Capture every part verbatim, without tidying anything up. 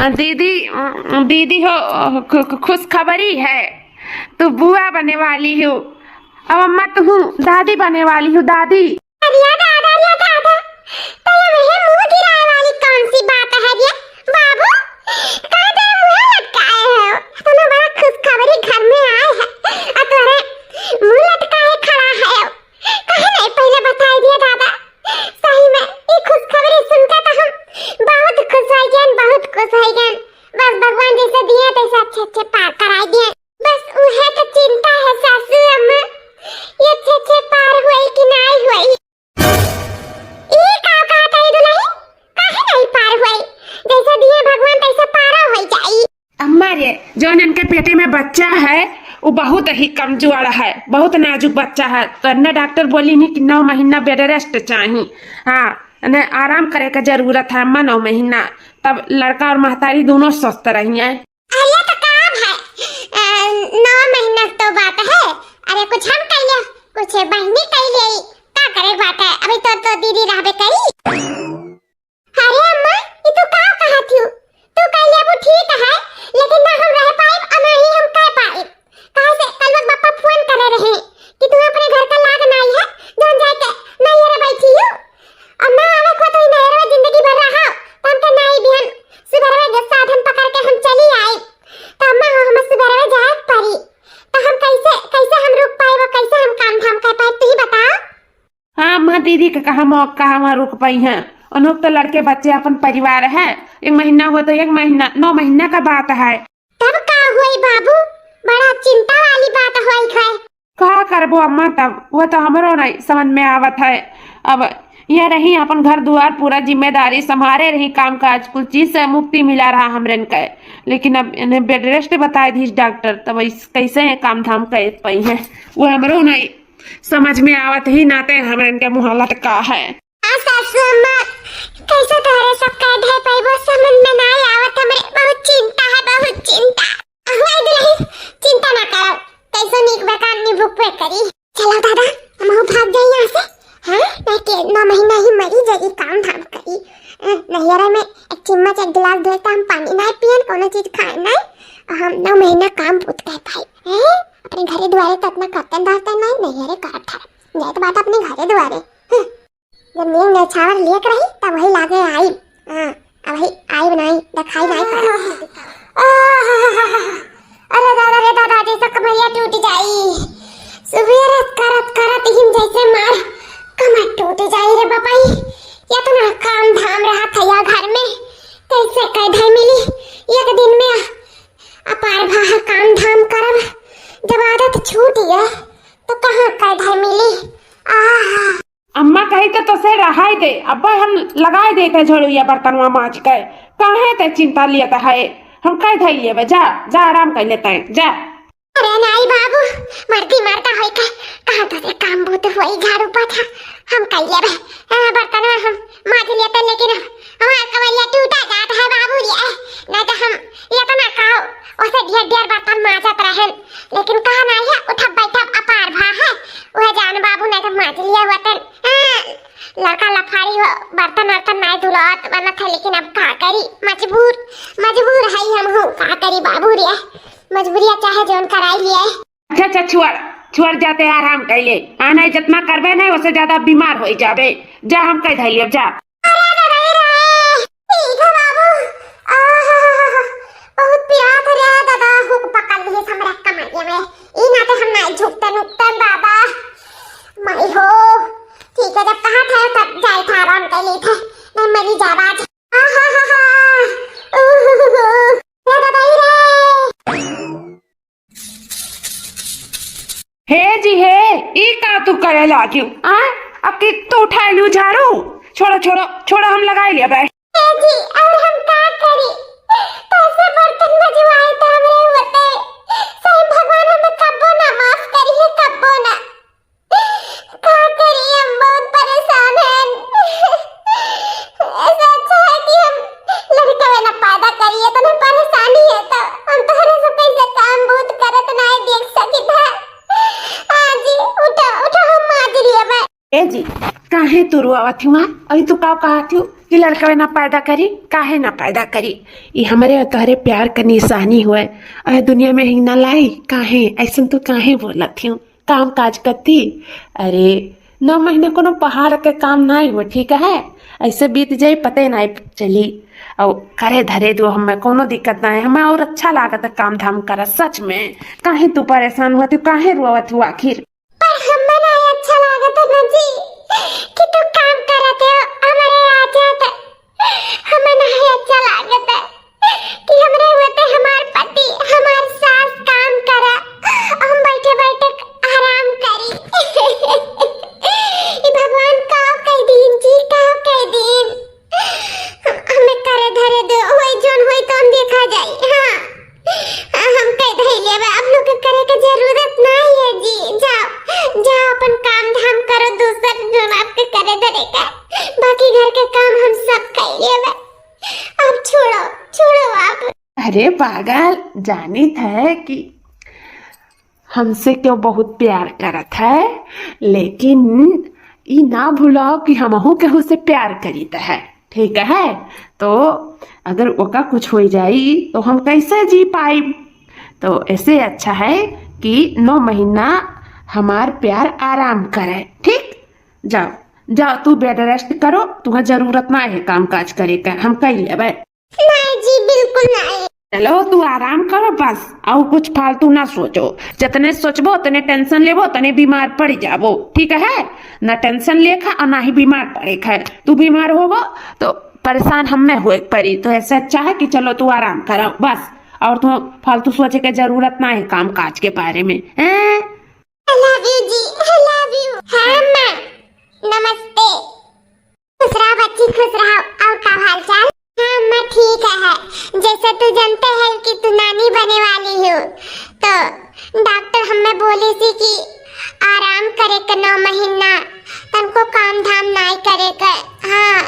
दीदी, दीदी हो, खु-, खु-, खुशखबरी है, तू बुआ बने वाली हो। अब अम्मा, तू दादी बने वाली हो, दादी। अरे दादा, अरे दादा, तो ये मुँह गिराए वाली कौन सी बात है रे बाबू? का तेरे मुँह लटकाए हो? इतना बड़ा खुशखबरी घर में आए है, और तोरे मुँह लटकाए खड़ा है। काहे नहीं पहले बताई दिया दादा? सही में, ई खुशखबरी सुनके तो हम बहुत खुश हो गए, बहुत खुश हो गए। बस भगवान जैसे दिए तैसे अच्छे अच्छे पार कराई दिए। बस उहे तो चिंता है सासू अम्मा, ये अच्छे अच्छे पार हुई कि नहीं हुई। ई का कहत है दुल्हन? काहे नहीं पार हुई? जैसे दिए भगवान तैसे पारो हो जाई। अम्मा रे, जौन इनके पेटे में बच्चा है, वो बहुत ही कमजोर है, बहुत नाजुक बच्चा है। तो इन्हें डॉक्टर बोली नहीं कि नौ महीना बेड रेस्ट चाही। हाँ, इन्हें आराम करे का जरूरत है अम्मा, नौ महीना, तब लड़का और महतारी दोनों स्वस्थ रहिए। अरे तो का भाई, अ, नौ महीना तो बात है। अरे कुछ हम कह ले, कुछ बहनी कह ले, का करे बात है? अभी तो, तो दीदी रहबे करी। अरे अम्मा, ई तू का कहत हू? तू कह लेबू ठीक है, लेकिन ना हम रह पाइब और ना ही हम कह पाइब। काहे से कल बप्पा फोन करे रहे कि तू अपने घर का लाग नाई है, जौन जाके नैहरे बैठी हू। और ना आवे को तो नैहरे में जिंदगी भर रहा, तो हमके नाई बिहान सुबह में साधन पकड़ के हम चली आई। तो अम्मा हो, हम सुबह में जाए पड़ी, तो हम कैसे, कैसे हम रुक पाइब और कैसे हम काम धाम कर पाइब, तू ही बताओ। हाँ, अम्मा दीदी के कहाँ मौका, कहाँ वहाँ रुक पाई हैं। उन लोग तो लड़के बच्चे अपन परिवार है, एक महीना हुआ तो एक महीना, नौ महीना का बात है। तब का हुई बाबू, बड़ा चिंता वाली बात हुई है। का करबो अम्मा, तब वो तो हमरो नहीं समझ में आवत है। अब ये रही अपन घर दुआर, पूरा जिम्मेदारी संभारे रही, काम काज, कुल चीज से मुक्ति मिला रहा हमरन के, लेकिन अब इन्हें बेड रेस्ट बताए दीस डॉक्टर, तब इस कैसे काम धाम कर पाई हैं, वो हमरो नहीं समझ में आवत ही नाते हमरन के मुँह लटका है। आ सासू अम्मा, कैसे तोहरे सब कह दे पैबो, समझ में ना आवत हमरे, बहुत चिंता है, बहुत चिंता। अहुआ दुल्हन, चिंता ना करो, कैसे नीक बेकार निभुकबे करी। चलो दादा, हम भाग जाई यहाँ से। हाँ, नहीं के नौ महीना ही मरी जाई, काम धाम करी। अ, नैहरा में एक चम्मच एक गिलास धोए तो हम पानी ना पियन, कोनो चीज खाए ना, और हम नौ महीना काम बूत कर पाई। हैं? अपने घरे दुआरे तो इतना करते धरते नहीं, नैहरे करत है। जाए तो बात अपने घरे दुआरे। हम्म। जब नींद नछावर लेत रही, तब वही लागे आई। हाँ, अब वही आई बनाई, दिखाई नहीं पड़ा। अरे दादा रे दादा, जैसे कमरिया टूट जाई। सुबेरे करत करत ही जैसे मार कमर टूट जाई रे बापाई। इतना काम धाम रहा था या घर में, कैसे कैधे मिली एक दिन में अपार भाह काम धाम करब। जब आदत छूट गया, तो कहाँ कैधे मिली? आहा। अम्मा कही तो तोसे रहाई दे, अब्बे हम लगाई देते झड़ुइया बर्तनवा माज के, काहे ते चिंता लियत है, हम कह धई लेबे, जा, जा आराम कर लेते हैं, जा। अरे नाई बाबू, मर्दी मर्दा होई के, कहाँ तोसे काम बूत होई, झाड़ू पोछा हम कर लेबे, हाँ, बर्तनवा हम माज लेते, लेकिन हमार कमरिया टूटा जात है बाबू रे, नहीं तो हम इतना का ओसे ढेर ढेर बर्तन माजत रहन, लेकिन कहा नहीं है, उठब बैठब अपार भा है, वह जान बाबू नहीं तो माज लिया होतन। हाँ, लड़का लफारी हो, बर्तन वर्तन नहीं धुलात बनत है, लेकिन अब का करी, मजबूर, मजबूर है हम हूँ, का करी बाबू रे, मजबूरिया चाहे जौन कराई लिए। अच्छा, अच्छा, छुअर, छुअर जाते आराम कैले, आ नहीं जितना करबे नहीं, उससे ज्यादा बीमार हो जाबे, जा हम कह धैली अब जा। अरे, अरे, अरे, अरे, ठीक है बाबू। आहा, बहुत पिरात रे दादा, हुक पकड़ लिए हमरा कमरिया में। ई नाते हम नाई झुकते नुकते बाबा। माई हो, ठीक है, जब कहा था तब जाए था, आराम कर ली थे। नहीं मरी जाबा आज। आहा, हा, हा। उहुहुहु। रे दादा, ई रे। हे जी हे, ई का तू करे लागियो? आ? अब कि तू उठाए लियो झाड़ू? छोड़ो, छोड़ो, छोड़ो, हम लगाई लेबे। हे जी, और हम का करी? कैसे बर्तन मजवाए तो हमरे होते? सही भगवान हमें कब्बो ना माफ करिए, कब्बो ना। का करी, हम बहुत परेशान हैं। ऐसा अच्छा है कि हम लड़का ना पैदा करिए, तो हमें परेशानी है, तो हम तोहरे से कैसे काम बूत करत नाय देख सकी था। हाँ जी, उठो, उठो, हम माज लिए बे। ए जी, काहे तू रोवत हुआ? अरे तू का कहत हूँ? कि लड़का ना पैदा करी, काहे ना पैदा करी? ई हमरे और तोहरे प्यार क निशानी होए, और दुनिया में ही ना लाई, काहे? ऐसन तू काहे बोलत हियो? काम काज करती। अरे, नौ महीना कोनो पहाड़ के काम नाई हो, ठीक है? ऐसे बीत जाई, पते नाई चली। और करे धरे दो, हमें कोनो दिक्कत नाई है, हमें और अच्छा लागत है काम धाम करत। सच में, काहे तू परेशान होती, काहे रोवत हो आखिर? पर हमें नाई अच्छा लागत है ना जी, कि तू काम करत हो, हमारे आ जात है। हमें नाई अच्छा लागत है कि हमरे होते हमार पति, हमार सास काम करा, हम बैठे बैठे आराम करी। ई भगवान का कह दीन जी, का कह दीन? हम, हमें करे धरे दो, होई जोन होई तो हम देखा जाई। हाँ, हम कह धई लेबे, अब लोग के करे के जरूरत नाई है जी। जाओ, जाओ अपन काम धाम करो, दूसर जोन आपके करे धरे का, बाकी घर के काम हम सब कर लेबे। अब छोड़ो, छोड़ो आप। अरे पागल, जानित है कि हमसे क्यों बहुत प्यार करत है, लेकिन ई ना भुलाओ कि हमहू केहू से प्यार करीत है, ठीक है? तो अगर ओका कुछ हो जाई तो हम कैसे जी पाई? तो ऐसे अच्छा है कि नौ महीना हमार प्यार आराम करे, ठीक? जाओ, जाओ, तू bed rest करो, तुम्हें जरूरत ना है काम काज करे का, हम कर लेबे। नहीं जी, बिल्कुल नहीं। चलो, तू आराम करो बस, और कुछ फालतू ना सोचो। जितने सोचबो, उतने tension लेबो, उतने बीमार पड़ जाबो, ठीक है? ना tension लेखा और ना ही बीमार पड़े खा। तू बीमार होबो तो परेशान हमें होए पड़ी, तो ऐसे अच्छा है कि चलो तू आराम करो बस, और तू फालतू सोचे के जरूरत ना है काम काज के बारे में, हैं? I love you जी, I love you। हाँ अम्मा, नमस्ते। खुश रहा बच्ची, खुश रहा। और का हाल चाल? हाँ अम्मा, ठीक है। जैसे तू जानते है कि तू नानी बने वाली हो, तो डॉक्टर हमें बोली सी कि आराम करे के नौ महीना, तनको काम धाम नाई करे के। हाँ,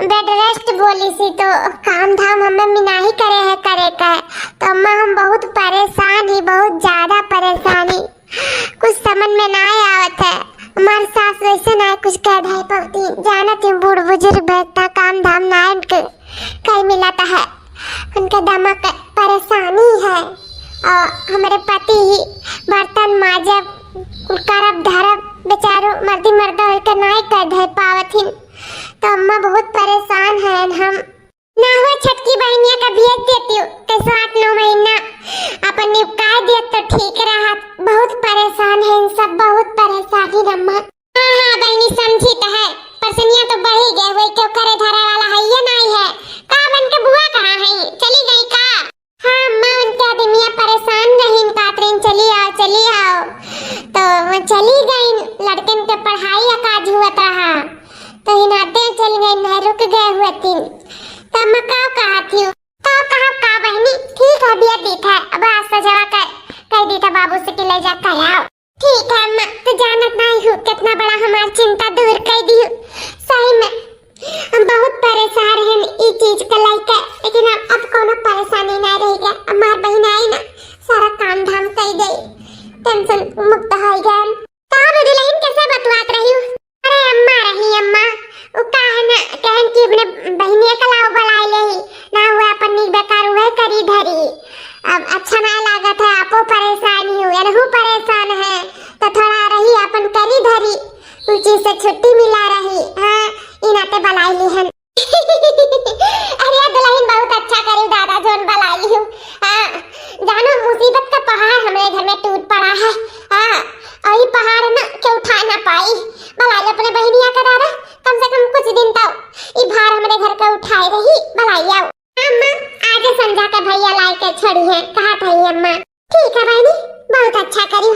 bed rest बोली सी, तो काम धाम हमें मिनाही करे है करे के। तो अम्मा, हम बहुत परेशान ही, बहुत ज्यादा परेशान ही। कुछ समझ में ना आवत है। हमार सास वैसे ना कुछ कह धई पवती, जानत ही बूढ़ बुजुर्ग बैठता, काम धाम ना इनके कहीं मिलत है। उनके दिमाग के परेशानी है, और हमारे पति ही बर्तन माजब, कुल करब धरब, बेचारो मर्दी मर्दा होके नाई कह धई पावत हिन। तो अम्मा बहुत परेशान है हम। ना हुआ छोटकी बहनिया का भेज देती हूँ, कैसे आठ नौ महीना अपन निपटा दिया तो ठीक रहा। बहुत परेशान है इन सब, बहुत परेशान है अम्मा। हाँ, हाँ बहनी, समझी तो है, परेशानियाँ तो बढ़ ही गए हुए, क्यों करे धरे वाला है ये नहीं है। का बन के बुआ कहाँ है, चली गई का? हाँ अम्मा, उनके आदमिया परेशान रहीन, कातरीन चली आओ, चली आओ, तो वो चली गई। लड़कन के पढ़ाई का काज हुआ रहा, तो इनाते चल गई, नहीं रुक गए हुए तीन। तो अम्मा का कहा थी, का कहा का बहनी, ठीक है भैया, ठीक है, अब आज सजवा कर कह दी था बाबू से कि ले जा कर आओ। ठीक है अम्मा, तो जानत नहीं हूँ कितना बड़ा हमार चिंता दूर कर दी। सही में हम बहुत परेशान हैं ई चीज के लेके, लेकिन अब, अब कोनो परेशानी नहीं रह गया। हमार बहन आई ना, सारा काम धाम कर गई, tension मुक्त हो गए। का हो दुल्हन, कैसे बतुआत रही हूँ? अरे अम्मा रही अम्मा, उ का है ना, कहन कि अपने बहनिया के लाओ बुलाए ले ही, ना हुआ अपन निक बेकार हुए करी धरी। अब अच्छा ना लागत है, आपो परेशान ही हुए, रहू परेशान है, तो थोड़ा रही अपन करी धरी, कुल चीज से छुट्टी मिला रही। हाँ, ई नाते बुलाए ली हन। अरे दुल्हन बहुत अच्छा करी दादा जोन बुलाए ली हूँ। हाँ, जानो मुसीबत का पहाड़ हमारे घर में टूट पड़ा है। हाँ, और ये पहाड़ ना क्यों उठा ना पाई। बुलाए लो अपने बहनिया का दादा, कम से कम कुछ दिन तो ई भार हमारे घर का उठाए रही, बुलाए आओ। अम्मा, आज संझा के भैया लाई के छोड़ी है, कहा था ये अम्मा। ठीक है बहनी, बहुत अच्छा करी।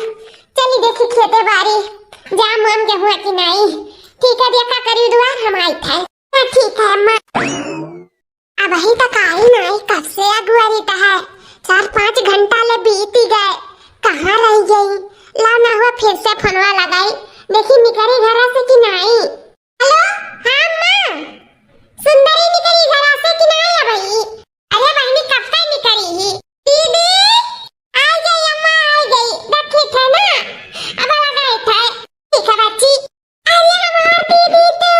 चली देखी खेते बारी, जा मन के हुआ कि नहीं। ठीक है, देखा करी दुआर हम आई थे। हाँ, ठीक है अम्मा। अब ही तक आई नहीं, कब से अगुआरी तो है, चार पाँच घंटा ले बीत ही गए, कहाँ रह गई? ला ना हुआ फिर से फोनवा लगाई, देखी निकली घर से कि नहीं। हेलो, हाँ अम्मा, सुंदरी निकली घर से कि नहीं? अबही अरे बहनी, कब से निकली ही? दीदी, आ गई अम्मा, आ गई। देखी थे ना, अब लगा थे। ठीक है बच्ची। अरे हमार दीदी तू।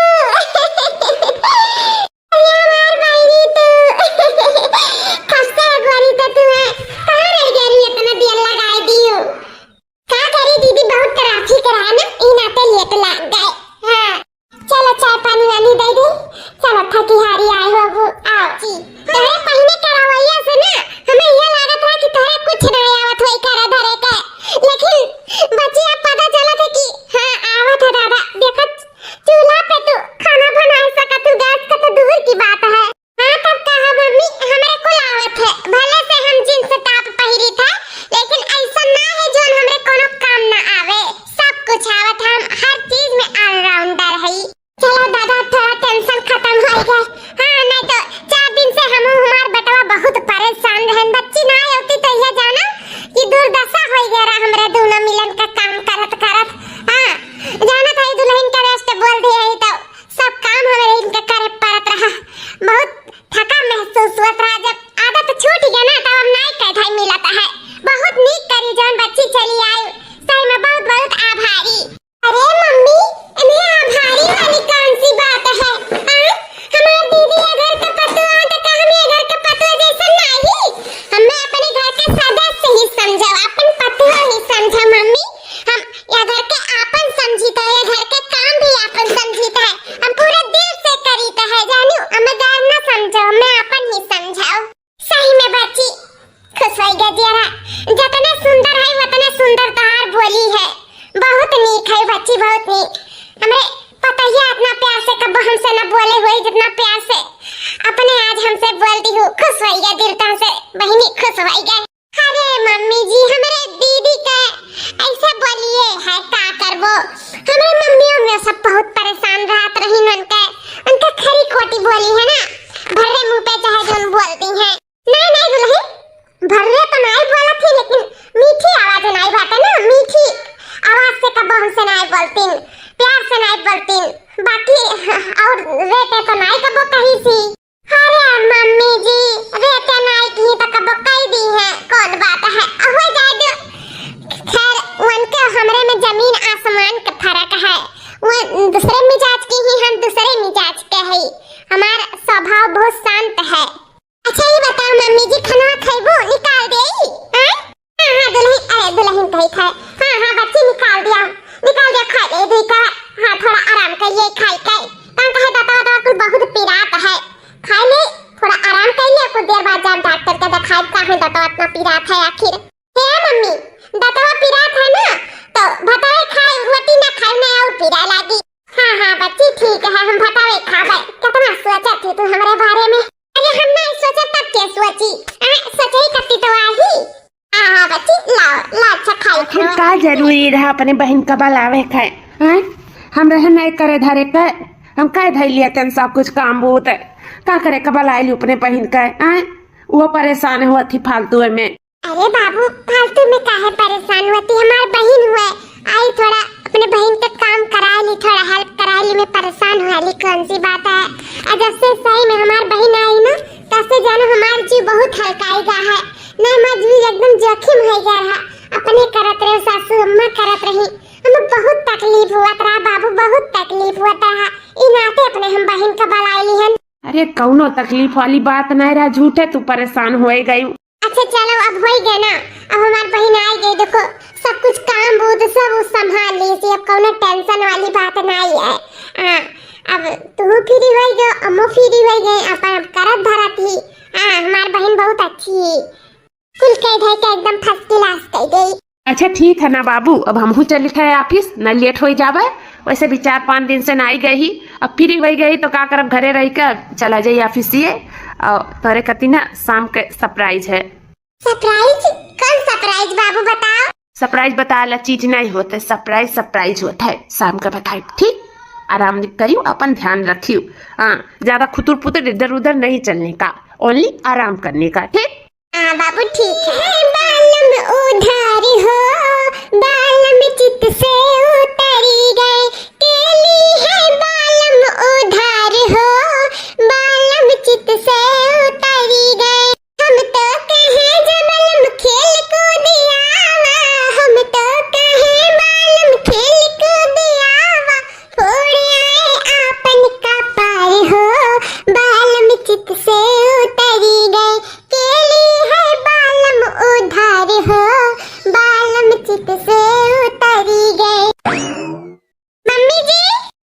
हमसे न बोले हुए जितना प्यार से, अपने आज हमसे बोल दिहू। खुश होइगा दिल तहसे बहिनी, खुश होइगा। अरे मम्मी जी, हमरे दीदी का ऐसा बोलिए है, का करबो? हमरे मम्मियों में सब बहुत परेशान रहत रही उनके, उनके खरी खोटी बोली है ना, भर्रे मुंह पे चाहे जोन बोलती हैं। नहीं, नहीं दुल्हन, भर्रे तो नहीं बोलत ही, लेकिन मीठी आवाज नहीं बाटे ना, मीठी आवाज से कबो हमसे नहीं बोलतीन, प्यार से नहीं बोलतीन, बाकी और रेटे तो नहीं कबो कही सी। अरे मम्मी जी, रेटे नहीं की तो कबो कही दी है, कौन बात है, हो जाए दो। खैर, उनके हमरे में जमीन आसमान का फर्क है, वो दूसरे मिजाज की ही, हम दूसरे मिजाज के है, हमारा स्वभाव बहुत शांत है। अच्छा, ये बताओ मम्मी जी, खाना खइबो? निकाल देई? हैं? हाँ, हाँ, दुल्हन, अरे, दुल्हन कही था। हाँ, हाँ, बच्ची, निकाल दिया, निकाल दिया, खा ले, दुई का। हाँ, थोड़ा आराम करिए, खाई के। कहाँ कहे दांतवा, दांतवा कुल बहुत पिरात है। खा ले, थोड़ा आराम कर ले, कुछ देर बाद जाम डॉक्टर के दिखाई, काहे दांतवा इतना पिरात है आखिर। हे मम्मी, दांतवा पिरात है ना, तो भतवे खाए, रोटी ना खाए, ना और पीरा लागी। हाँ, हाँ, बच्ची, ठीक है, हम भतावे खाबे। कितना सोचत थी तू हमरे बारे में। अरे, हम नहीं सोचत, तब के सोची? आ, सोचे ही करती तो आई। हाँ, हाँ, बच्ची, लाओ, ला, अच्छा खाई आखिर खाओ। का जरूरी रहा अपने बहिन का बलावे के? हैं? हम रहे नहीं करे धरे के, हम कह धै लिया तन सब कुछ काम बहुत है। का करे का बलाए लियो अपने बहिन का, हैं? वो परेशान होत ही फालतू में। अरे बाबू, फालतू में काहे परेशान होती, हमार बहिन हुए, आई थोड़ा अपने बहिन के काम कराए ली, थोड़ा हेल्प कराए ली, मैं परेशान हुआ ली, कौन सी बात है। और जब से सही में हमार बहिन आई ना, तब से जानो हमार जीव बहुत हल्काई गा है, ना हमार जीव एकदम जोखिम हो गया रहा, अपने करत रहे, सासू अम्मा करत रही, हमें बहुत तकलीफ हुआ रहा बाबू, बहुत तकलीफ हुआ रहा, ई नाते अपने हम बहिन का बलाई ली हन। अरे कौनो तकलीफ वाली बात नहीं रहा, झूठे तू परेशान होए गई। अच्छा चलो, अब होई गए ना, अब हमार बहिन आई गई, देखो सब कुछ काम बूझ सब उ संभाल ली सी, अब कौनो टेंशन वाली बात नहीं है। हाँ, अब तू फ्री होई गयो, अम्मो फ्री होई गए, अपन अब करत धरत ही। हाँ, हमार बहिन बहुत अच्छी ही, कुल कह धै के एकदम फर्स्ट क्लास कह गई। अच्छा ठीक है ना बाबू, अब हमहू चलित है ऑफिस, न लेट होई जावे। वैसे भी चार पाँच दिन से ना आई गई ही, अब फ्री होई गई तो का करब, घरे रही के चला जाई ऑफिस ये। और तोरे कती ना शाम के सरप्राइज है। सरप्राइज? कौन सरप्राइज बाबू, बताओ? सरप्राइज बताए ला चीज नहीं होते, सरप्राइज सरप्राइज होता है, शाम का बताई, ठीक? आराम करियो, अपन ध्यान रखियो। हाँ, ज्यादा खुतुर पुतुर इधर उधर नहीं चलने का, ओनली आराम करने का, ठीक? हाँ बाबू, ठीक है। बालम उधार हो, बालम चित से उतरी गए, केली है बालम उधार हो, बालम चित से उतरी गए। हम तो कहे जब बालम खेल कूद आवा, हम तो कहे बालम खेल कूद आवा, फोड़ आए आपन कपार हो, बालम चित से उतरी गए, केली है बालम उधार हो, बालम चित से उतरी गए। मम्मी जी,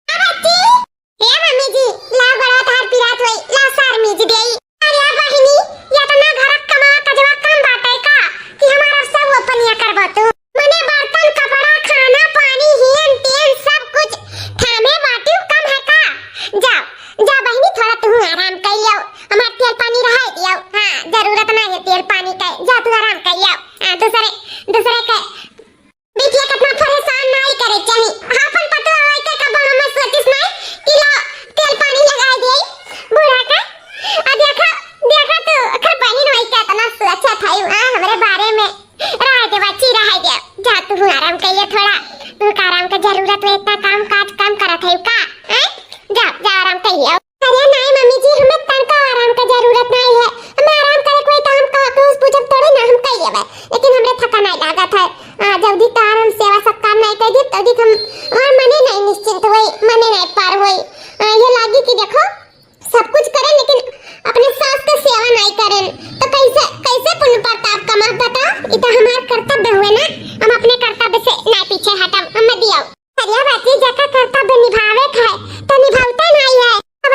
ए बच्ची, ए मम्मी जी, ला बड़ा तार पिरात होई, ला सार मीज देई। अरे बहिनी, इतना घर कमा कजवा कम बाटे का कि हमारा सब अपनिया करबो तू? मने बर्तन, कपड़ा, खाना, पानी, हेन टेन सब कुछ थामे बाटिउ, कम है का? जाओ, जाओ बहिनी, थोड़ा तू आराम कर लियो, हमार तेल पानी रहा दियो। हाँ, जरूरत नहीं है तेल पानी के, जा तू आराम कर लियो। हाँ, दूसरे, दूसरे के बिटिया कितना परेशान नहीं करे चाही। आपन पतोह होई के कबो हमें सोचिस नहीं कि लो तेल पानी लगा दे बूढ़ा का। आ देखा, देखा तू, ओकर बहिन होई के इतना सोचत है, हाँ, हमरे बारे में। रह दे बच्ची, रह दे। जा तू आराम करिए थोड़ा। तू का आराम का जरूरत है, इतना काम काज कम करत है का? हैं? जा, जा आराम करिए। अरे नहीं मम्मी जी, हमें तनका आराम का जरूरत नहीं है। हमें आराम करे कोई तो हम कहा कुछ पूछब थोड़ी ना, हम कह लेबे। लेकिन हमरे थका नहीं लागत है। आ, जल्दी तो आराम सेवा सत्कार नहीं कर दी, तभी हम, हमार मने नहीं निश्चिंत होई, मने नहीं पार होई। आ, ये लागी कि देखो, सब कुछ करें लेकिन अपने सास के सेवा नहीं करें, तो कैसे, कैसे पुण्य प्रताप कमा बताओ? ये तो हमार कर्तव्य हुए ना, हम अपने कर्तव्य से नहीं पीछे हटब, हमें दियो। अरे बाजी, जेका कर्तव्य निभावे के है, तो निभावते नहीं है। अब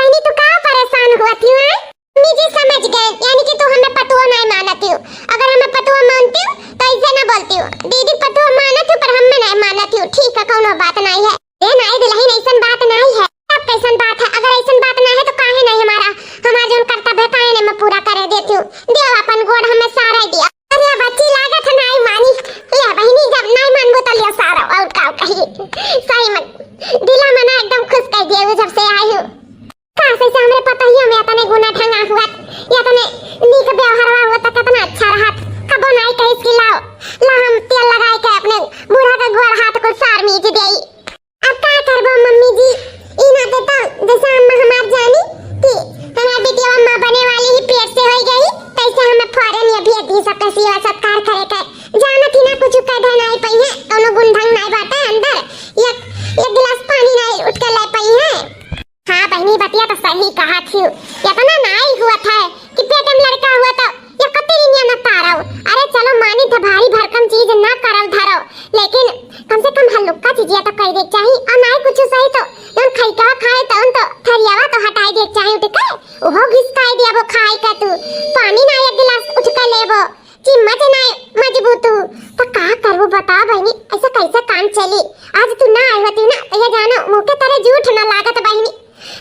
क्यों? इतना नाई हुआ था कि पेट में लड़का हुआ तो ये कतरी निया न तारव। अरे चलो मानी था भारी भरकम चीज ना करव धरव, लेकिन कम से कम हल्लुक्का चीजिया तो कह दे चाही। और नाई कुछ सही तो जौन खइका खाए तो उन तो थरियावा तो हटाई दे चाही उठ के। ओहो घिसकाई दिया वो खाई का तू। पानी ना एक गिलास उठ के लेबो। चिम्मच ना मजबूत हूँ, तो का करबू बता बहिनी, ऐसा कैसे काम चली? आज तू ना आई होती ना, तो ये जानो मुँह के तरह जूठ ना लागत बहिनी।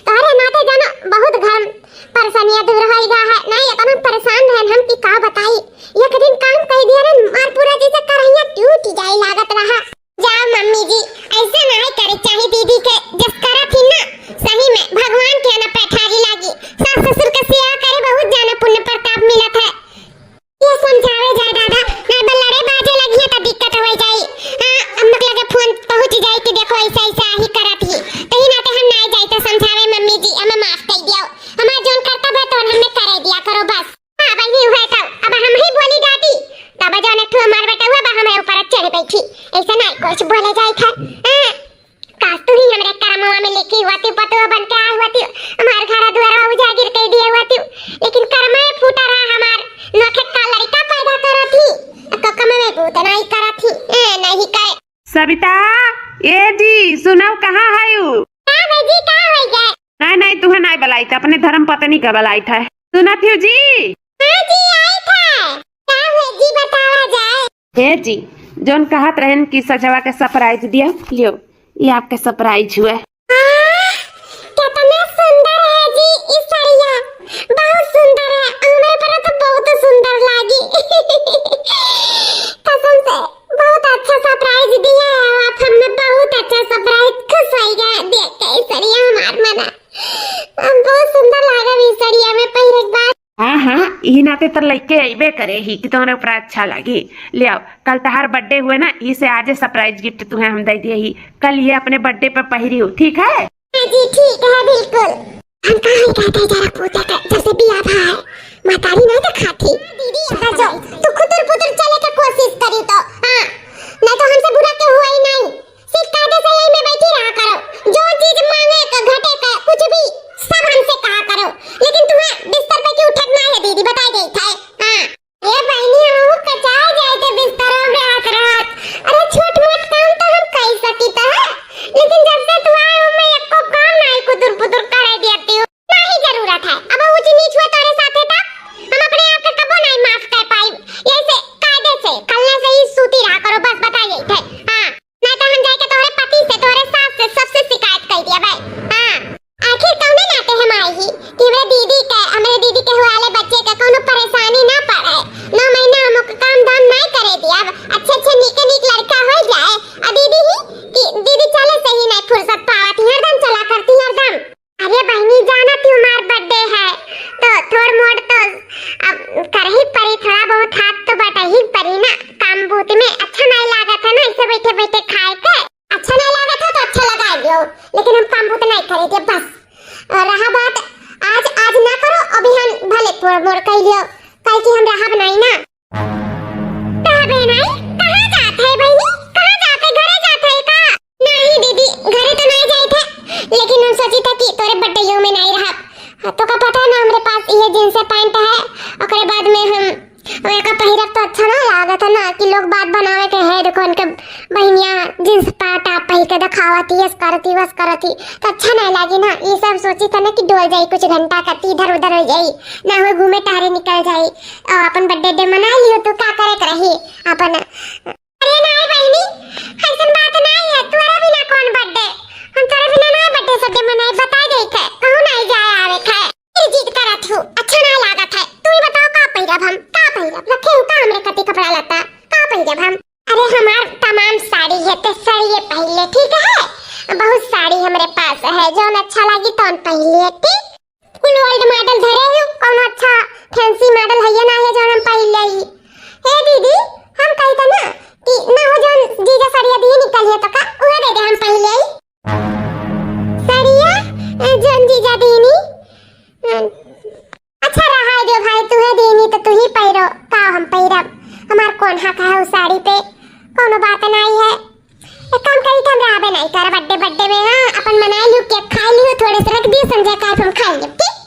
तोहरे नाते जानो बहुत घर परेशानियाँ दूर होई गा है। नहीं, इतना परेशान रहन हम कि का बताई। एक दिन काम कह दिया रे, मार पूरा जैसे करहिया टूट जाए लागत रहा। जाओ मम्मी जी, ऐसे ना करे चाही दीदी के, जस करत ही ना, सही में भगवान के ना पैठारी लागी। सास ससुर के सेवा करे बहुत जाना पुण्य प्रताप मिलत है। ये समझावे जाए दादा, नहीं बा लड़े बाजे लगिए तो दिक्कत हो जाई। हाँ, अम्मा के लगे फोन पहुँच जाई कि देखो ऐसा ऐसा ही करत ही। तही नाते हम ना जाई तो समझावे मम्मी जी, हमें माफ कर दियो। हमार जौन कर्तव्य है तो हमने करे दिया करो बस। हाँ बहिनी हुए तो अब हम ही बोली दादी, तब जौन एक ठो हमार बेटा हुआ बा हमारे ऊपर चढ़ बैठी। ऐसा ना कुछ बोले जाए था। हाँ। काश तू ही हमरे करमवा में लिखी होती, पतोह बन के आई होती, हमार घर दुआरवा उजागिर कर दिए होती, लेकिन करमवा फूटा रहा हमार, नोखे का लड़का पैदा करत ही, तो कमवे बूत नहीं करत ही, ए, नहीं करे। सविता, ए जी, सुनव, कहाँ है यू? का है जी, का हो गए? नहीं, नहीं, तुहे नहीं बलाई था, अपने धर्म पत्नी का बलाई था। सुनत हो जी? हाँ जी, आई था। का है जी, बतावा जाए। हे जी, जौन कहत रहन कि सजवा के surprise दिया, लियो, ये आपके surprise हुए। आह, कितना सुंदर है जी ई साड़िया, बहुत सुंदर है, हमरे पर तो बहुत सुंदर लागी। कसम से बहुत अच्छा surprise दिया है आप हमें, बहुत अच्छा surprise, खुश हो गया देख के ई साड़िया हमार मना, हम बहुत सुंदर लागे ई साड़िया में पहिरे के बाद। हाँ, हाँ, इही नाते तो लइके अइबे करे ही कि तोहरे ऊपर अच्छा लागी। ले आओ, कल तहार birthday हुए ना, इसे आजे surprise gift तुहे हम दे दिए ही। कल ये अपने birthday पर पहिरी हो, ठीक है? हाँ जी, ठीक है, बिल्कुल। हम कहाँ ही कहते हैं जरा पूजा कर, जैसे बिया भा है। महतारी नहीं तो खाती। दीदी, इधर जाओ, तू खुतुर पुतुर चले के कोशिश करी तो, हाँ, नहीं तो हमसे बुरा के हुआ ही नहीं। सिर्फ कायदे से यही में बैठी रहा करो। जो चीज मांगे का, घटे का, कुछ भी, सब हमसे कहा करो। लेकिन तुम्हें बिस्तर पे क्यों उठक ना है दीदी, बताई देत है। हाँ। ए बहिनी, हमहू कचाए जाए थे बिस्तरवा में रात रात। अरे छोट मोट काम तो हम कई सकी तो है, लेकिन जब से तू आए हो मैं एको काम नहीं कुतुर पुतुर करे देती हूँ। नहीं जरूरत है, अब ऊंच नीच हुआ तोरे साथे तब हम अपने आप के कबो नहीं माफ कर पाई। यही से कायदे से कल्ले से ही सूती रहा करो, बस बताई देत है। हाँ। ना तो हम जाके तोहरे पति से, तोहरे सास से, सबसे शिकायत कर दिया भाई। हाँ, आखिर कौने नाते हम आई ही कि हमरे दीदी के, हमरे दीदी के हुआले बच्चे के कौनो परेशानी ना पड़े। नौ महीना हम ओके काम धाम नहीं करे दिया। अच्छे अच्छे नीके नीक लड़का हो जाए। आ दीदी ही कि दीदी चले से ही नहीं फुर्सत पावत ही, हरदम चला करती हरदम। अरे बहिनी, जानत ही हमार birthday है, तो थोड़ मोड़ तो अब करही पड़ी, थोड़ा बहुत हाथ तो बटाही पड़ी ना। काम बूत में अच्छा नहीं लागत है ना, ऐसे बैठे बैठे खाए के। अच्छा नहीं लागत है तो अच्छा लगा दियो, लेकिन हम काम बूत नहीं करे दे बस। और रहा बात आज, आज ना करो, अभी हम भले थोड़ मोड़ कह लियो, कल की हम रहब नहीं ना। का बहनाई, कहाँ जात है बहिनी? कहाँ जात है? घरे जात है का? नहीं दीदी, घरे तो नहीं जाइत है, लेकिन हम सोची था कि तोरे birthday में नहीं रहा। हाँ, तो का पता है ना, हमरे पास ये jeans pant है, ओकरे बाद में हम ओका पहिरब तो अच्छा ना लागत है ना कि लोग बात बनावे के है, देखो उनके बहिनिया jeans pant top पहिर के दिखावती, यस करती, वस करती, तो अच्छा नहीं लागी ना। ये सब सोची था ना कि डोल जाई कुछ घंटा करती, इधर उधर हो जाई, ना हो घूमे टहरे निकल जाई। और अपन birthday day मना लियो, तू का करे के रही अपन। अरे नाई बहिनी, ऐसन बात नाई है, तोरा बिना कौन birthday? हम तोरा बिना ना birthday सड्डे मनाई, बता दे के, कहूँ नाई जाए आवे के। फिर जिद करत हूँ, अच्छा ना लागत है। तू ही बताओ का पहिरब हम, का पहिरब? रखे हूँ का हमरे खातिर कपड़ा लत्ता? का पहिरब हम? अरे हमार तमाम साड़ी है, ते साड़ी ये पहिर ले, ठीक है? बहुत साड़ी हमरे पास है, जौन अच्छा लागी तौन पहिर ले, ठीक? Full old model धरे हो, कौनो अच्छा fancy model है ये ना है जौन हम पहिर ले ही। हे दीदी, हम कही था ना कि ना हो जौन जीजा साड़िया दिए निकल है तो का उहे दे दे हम पहिर ले ही। साड़िया, अ, जौन जीजा दीनी, अ, अच्छा रहा दे भाई, तू है दीनी तो तू ही पहिरो, का हम पहिरब? हमार कौन हक है उस साड़ी पे? कौनो बात नहीं है। एक काम करी, तो हम रहबे नहीं करब birthday, birthday में, हाँ, अपन मनाई लियो, cake खाई लियो, थोड़े से रख दियो, संझा का हम खाई लेब, ठीक?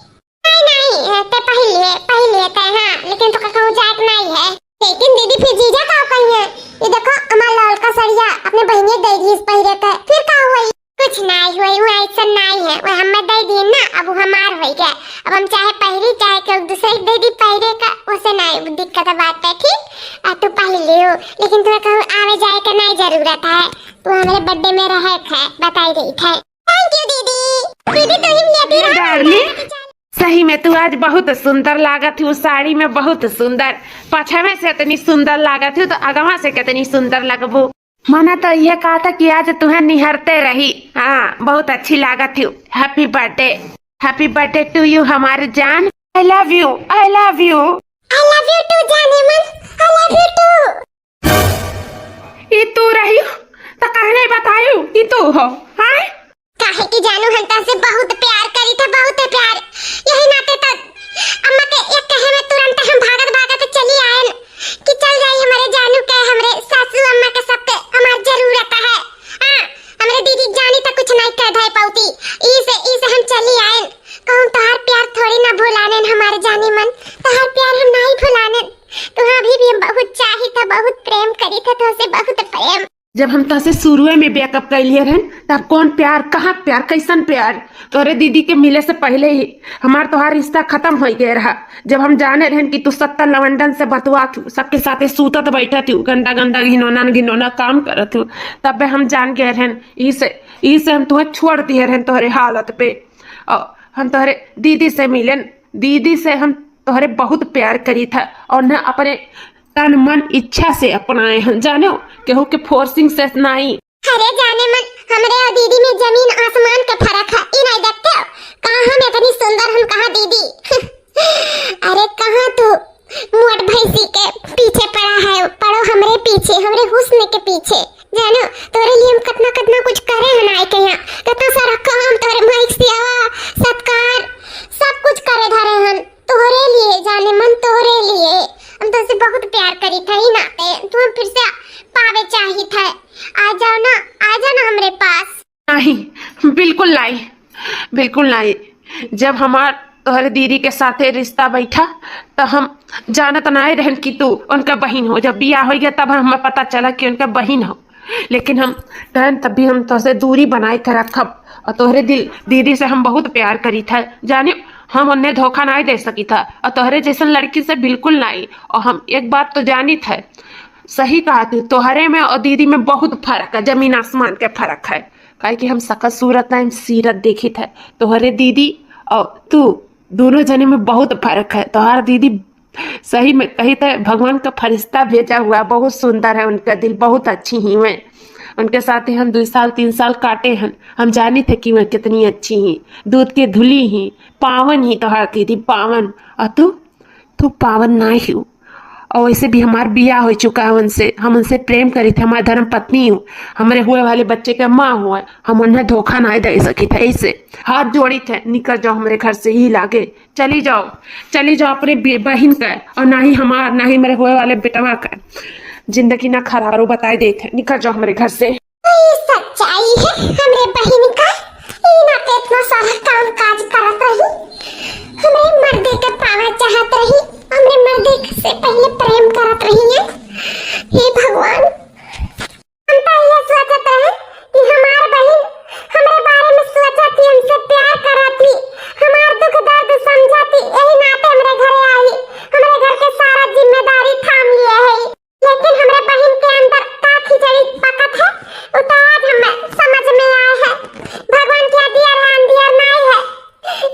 वो हमें दे दी ना, अब वो हमार हो गया। अब हम चाहे पहरी, चाहे केहू दूसरे के दे दी पहरे का, उसे नहीं दिक्कत बात है, ठीक? आ तू पहन लियो, लेकिन तुम्हें कहूँ आवे जाए का नहीं जरूरत है, तू हमारे बर्थडे में रहे है, बताई रही है। थैंक यू दीदी। दीदी तो ही लेती ये रहो। डार्लिंग, सही में तू आज बहुत सुंदर लागत हो, साड़ी में बहुत सुंदर, पछवे से इतनी सुंदर लागत हो तो अगवा से कितनी सुंदर लगबो। मना तो यह कहा था कि आज तुम्हें निहरते रही। हाँ, बहुत अच्छी लागत हो। Happy birthday, happy birthday to you हमारे जान। I love you, I love you। I love you too जाने मन, I love you too। ई तू रही हो, तो कहने बतायू कि तू हो, हाँ? काहे कि जानू हम तोहसे बहुत प्यार करी थे, बहुत प्यार। यही नाते तो अम्मा के एक कहे में तुरंत हम भागत भागत चली आयन कि चल जाई हमरे जानू के, हमरे सासू अम्मा के सबके हमार जरूरत है। हाँ, हमरे दीदी जानी तो कुछ नहीं कह धाय पाउती। ई से, ई से हम चली आयन। कहूँ तोहार प्यार थोड़ी ना भुलानेन हमारे जानी मन, तोहार प्यार हम नहीं भुलानेन। तोहार अभी भी हम बहुत चाही था, बहुत प्रेम करी था, तोहसे बहुत प्रेम। जब हम तोहसे शुरुए में ब्रेकअप कर लिए रहन, तब कौन प्यार, कहाँ प्यार, कैसन प्यार? तोहरे दीदी के मिले से पहले ही हमार तोहार रिश्ता खत्म हो गया रहा। जब हम जाने रहन कि तू सत्तर लवंडन से बतुआ थू, सबके साथे सूतत बैठत हूँ, गंदा गंदा घिनौना घिनौना काम करत हूँ, तब हम जान गए रहन। ई से, ई से हम तुम्हें छोड़ दिए रहन तोहरे हालत पे। और हम तोहरे दीदी से मिलन, दीदी से हम तोहरे बहुत प्यार करी था और न अपने तन मन इच्छा से अपनाए हैं, जानो, केहू के फोर्सिंग से नहीं। अरे जाने मन, हमरे और दीदी में जमीन आसमान के फर्क है, ई नहीं देखते हो? कहाँ हम इतनी सुंदर, हम कहाँ दीदी। अरे कहाँ तू मोट भैंसी के पीछे पड़ा है, पड़ो हमरे पीछे, हमरे हुस्न के पीछे। जानो, तोरे लिए हम कितना कितना कुछ करे हैं आए के यहाँ, कितना सारा काम तोरे माइक से आवा, सत्कार, सब कुछ करे धरे हन। तोहरे लिए जाने मन, तोहरे लिए। हम तोहसे बहुत प्यार करी था, ई नाते तू हम फिर से पावे चाही था। आ जाओ ना, आ जाओ ना हमरे पास। नहीं, बिल्कुल नहीं, बिल्कुल नहीं। जब हमार तोहरे दीदी के साथे रिश्ता बैठा, तो हम जानत नाय रहन कि तू उनका बहिन हो। जब बियाह हो गया, तब हमें पता चला कि उनका बहिन हो। लेकिन हम कहन, तब भी हम तोहसे दूरी बनाए के रखब और तोहरे दिल, दीदी से हम बहुत प्यार करी था। जाने, हम उन्हें धोखा नहीं दे सकी था और तोहरे जैसन लड़की से बिल्कुल नहीं। और हम एक बात तो जानी था, सही कहा तू, तोहरे में और दीदी में बहुत फर्क है, जमीन आसमान के फर्क है। काहे कि हम सकत सूरत नहीं, सीरत देखी था। तोहरे दीदी और तू दोनों जने में बहुत फर्क है। तोहार दीदी सही में कही तो भगवान का फरिश्ता भेजा हुआ, बहुत सुंदर है उनका दिल, बहुत अच्छी ही हुए। उनके साथ ही हम दो साल, तीन साल काटे हैं, हम जानी थे कि वह कितनी अच्छी ही, दूध के धुली ही, पावन ही तोहार दीदी, पावन। और तू, तू पावन ना ही हो। और वैसे भी हमार बियाह हो चुका है उनसे, हम उनसे प्रेम करी थे, हमारे धर्म पत्नी हो, हमारे हुए वाले बच्चे के माँ हुए, हम उन्हें धोखा ना दे सकी थे। ऐसे हाथ जोड़ी थे, निकल जाओ हमारे घर से, ही लागे। चली जाओ, चली जाओ अपने बे-, बहिन का, और ना ही हमार, ना ही मेरे हुए वाले बेटवा का जिंदगी ना खराब हो, बताए देते हैं, निकल जाओ हमारे घर से। ई सच्चाई है हमरे बहिन का, ई नाते इतना सारा काम काज करत रही, हमरे मर्दे के पावे चाहत रही, हमरे मर्दे से पहले प्रेम करत रही है। हे भगवान, हम तो ये सोचत रहे कि हमार बहिन हमरे बारे में सोचत ही, हमसे प्यार करत ही, हमार दुख दर्द समझत ही, यही नाते हमरे घरे आई, हमरे घर के सारा जिम्मेदारी थाम लिए है। लेकिन हमरे बहिन के अंदर का खिचड़ी पकत है, उ तो आज हमें समझ में आए है। भगवान के दियर है, अंधियर नाई है।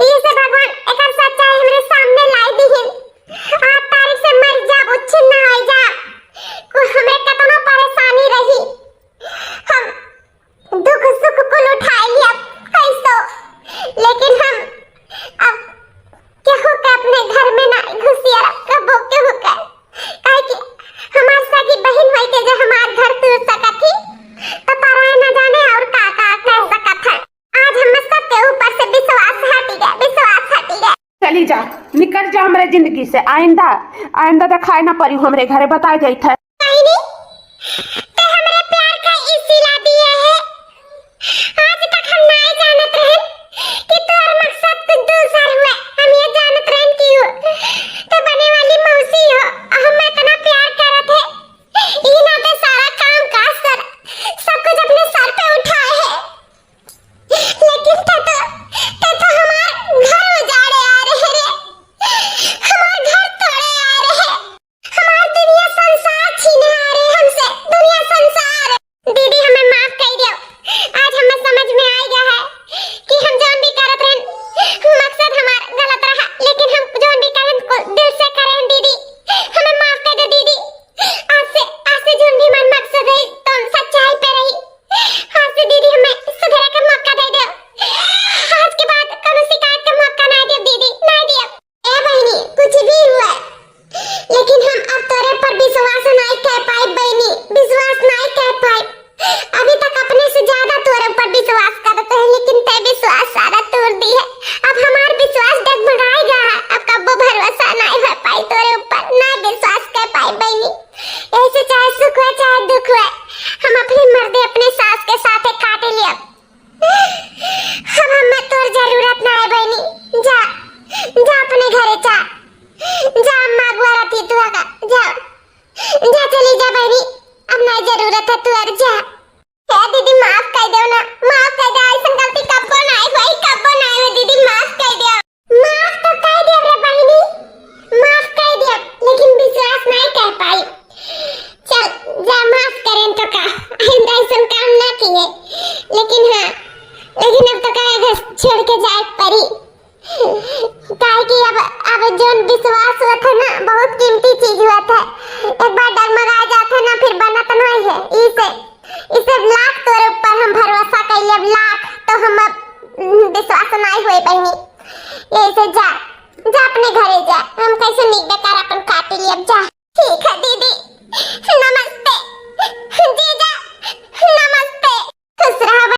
ई से भगवान एकर सच्चाई हमरे सामने लाई दिहिन। आठ तारीख से मर जाब, उच्छिन्न हो जाब। कुल हमरे कतनो परेशानी रही, हम दुख सुख कुल उठाए लिया कैसो, लेकिन हम अब केहू के अपने घर में ना घुसिया रखबो केहू के, काहे कि हमार सगी बहिन होई के जे हमार घर तोड़ सकत ही, तो पराए न जाने और का का कर सकत है। आज हम सबके ऊपर से विश्वास हट गया, विश्वास हट गया। चली जा, निकल जा हमरे जिंदगी से। आइंदा, आइंदा दिखाए ना पड़ी हमरे घरे, बताए जाइत है। बहिनी, ते हमरे प्यार का ई सिला दिए है। आज तक हम नाय जानत रहन कि तोर मकसद कुछ दूसर हुए। हम ये जानत रहन कि उ तो बने वाली मौसी हो, हम इतना प्यार करत है। ई नाते सारा काम काज सर, सब कुछ अपने सर पे उठाए है। लेकिन ते तो आइंदा ऐसन काम ना किए। लेकिन हाँ, लेकिन अब तो का घर छोड़ के जाए पड़ी। काहे कि अब, अब जौन विश्वास होत है ना, बहुत कीमती चीज होत है। एक बार डगमगा जात है ना, फिर बनत नहीं है। इसे, इसे लाख तोरे ऊपर हम भरोसा कैले, अब लाख तो हम अब, हम्म, विश्वास नहीं होए बहनी। यही से जा, जा अपने घरे जा, हम कैसे नीक बेकार अपन काट लिए, अब जा। ठीक है दीदी, नमस्ते। जीजा, नमस्ते। खुश रहा।